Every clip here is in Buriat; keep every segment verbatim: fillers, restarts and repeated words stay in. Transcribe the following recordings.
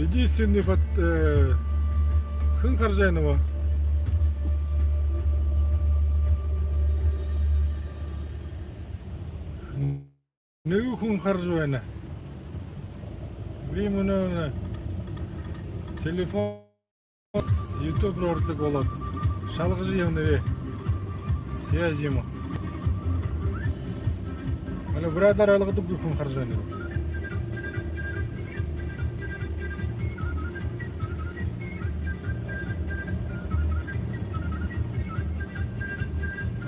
Единственный под... э, хэн хаража байна бэ? Нэгэ хүн хаража байна. Би мүнөө телефон YouTube руу ордог болоод, шалгажа ябанаб. Связь юм гү? Али буряадаар ойлгодоггүй хүн хаража байна.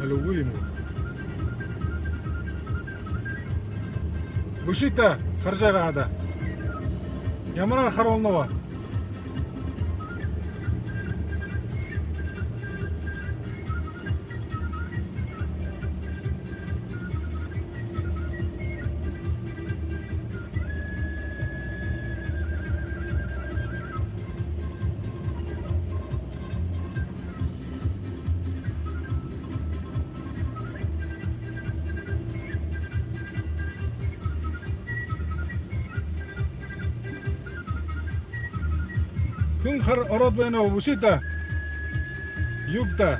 Али үгы юм гү? Бэшэ даа, хаража байгаа даа. Ямараар харуулнаб? Хэн хар... ороод байна гү, бэшэ даа. Юуб даа.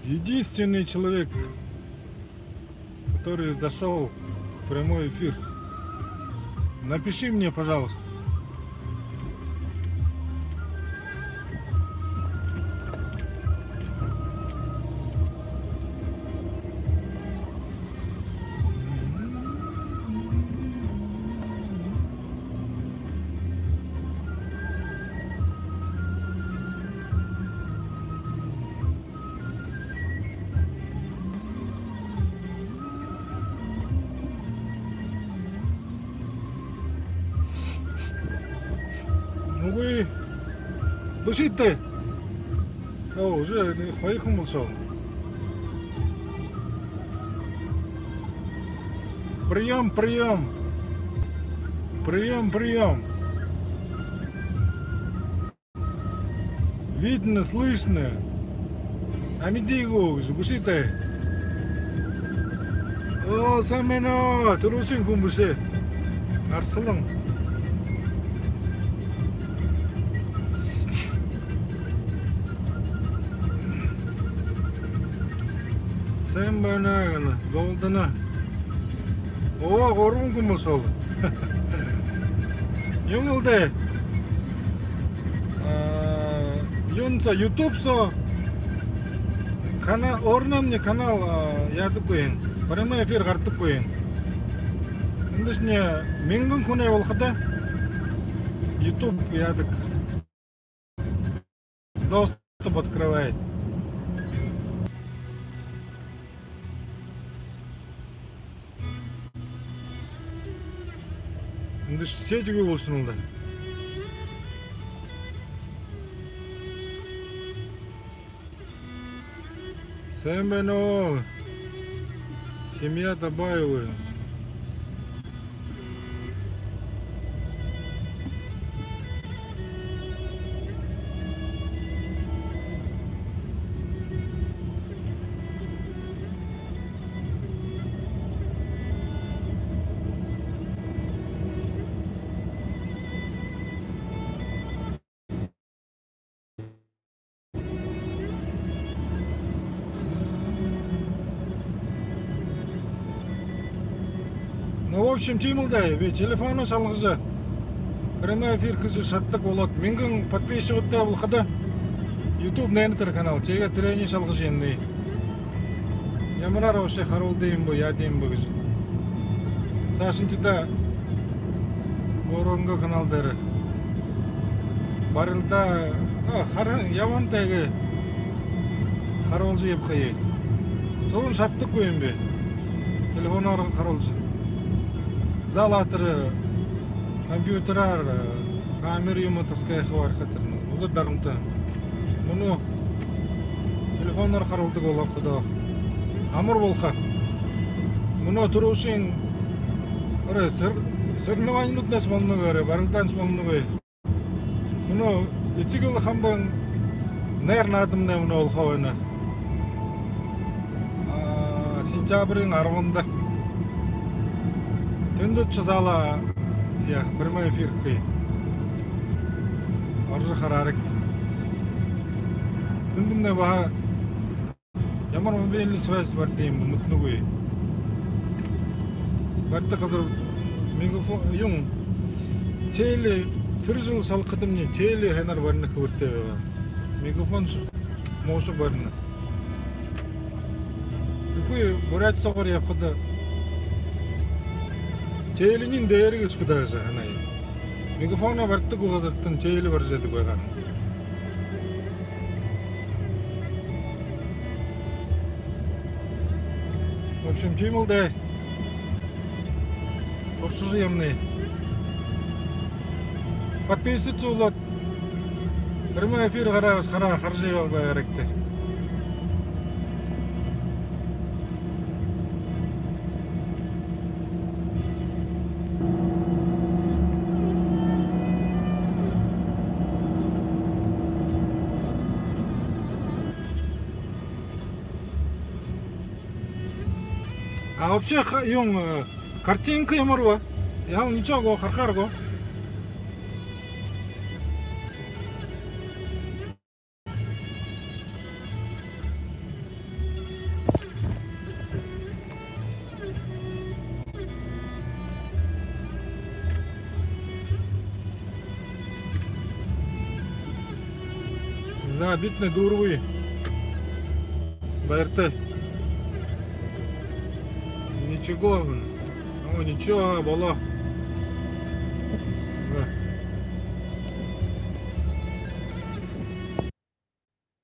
Единственный человек, который зашёл в прямой эфир. Напиши мне, пожалуйста. Үгы. Бэшэ даа. Оо, уже хоёр хүн болошоо. Приём, приём. Приём, приём. Видно, слышно. Амиды гү гэжэ бэшэ даа. Оо, сайн байна уу. Түрүүшын хүн бэшэ. Арсалан. Сайн байна гэнэ, золдоно. Оо, гурбан хүн болошоо. Юм лэ даа. А, юун соо, YouTube соо кана... өөрынь канал, а, яадаггүй юм. Прямой эфир гарадаггүй юм. Эндэшни мянган хүнэй болоходо YouTube яадаг. Доступ открывает. Эндэшни сеть үгы болошоно лэ даа. Сайн байна уу, семья Табаевы. Ну, в общем, тиимэл даа, би телефоноо шалгажа, прямой эфир хэжэ шададаг болоод, мянган подписчигуудтай болоходо YouTube нэнэ тэрэ канал, тиигээд тэрэниие шалгажа ябанаб. Ямараар вообще харуулдаг юм бэ, яадаг юм бэ гэжэ. Саашань тиигээд өөрынгөө канал дээрэ барилдаа, а, хара... ябаһан тээгээ харуулжа ябахаяа. Түрүүн шададаггүй юм би. Телефоноор харуулжа. Залуу тэрэ компьютерээр, э, камера юумэ таскайха байха тэрэ. Үзэд дарамта. Мүнөө телефоноор харуулдаг болоходо, амар болохо. Мүнөө түрүүшын, орой, сор... соревнованинууднай болоно гү, орой, барилдаанай болоно гү. Мүнөө Этигэл хамбын найр наадамнай мүнөө болохо байна. А, сентябриин арбанда. Тэндэ ошожо залаа, яа, прямой эфир хээ. Орожо хараарайгты. Тэндэмнай баһа ямар мобильный связь баридаг юм бэ, мэдэнэгүй. Баридаг газар Мегафон, юун, Тели, тэрэ жэл салхадамни Тели һайнаар барина, хэбэртэй байгаа. Мегафон ш-, муушаг барина. Үгы, Буряад соогуур ябахада Телиниинь дээрэ гээшэ гү даа гэжэ һанаа. Мегафоноо баридаг газартань Тели барижа яддаг байгаа. В общем, тиимэл даа. Туршажа ябанаб. Подписываться болоод, прямой эфир гараа, хараа, хаража ябаа байгаарайгты. А вообще, ха-, юун, э, картинка ямар бэ? Яал, ничего гү, харахаар гү? За, бидэнэй дүүрбэ. Баяртай. Ничего. О, ничего, болоо.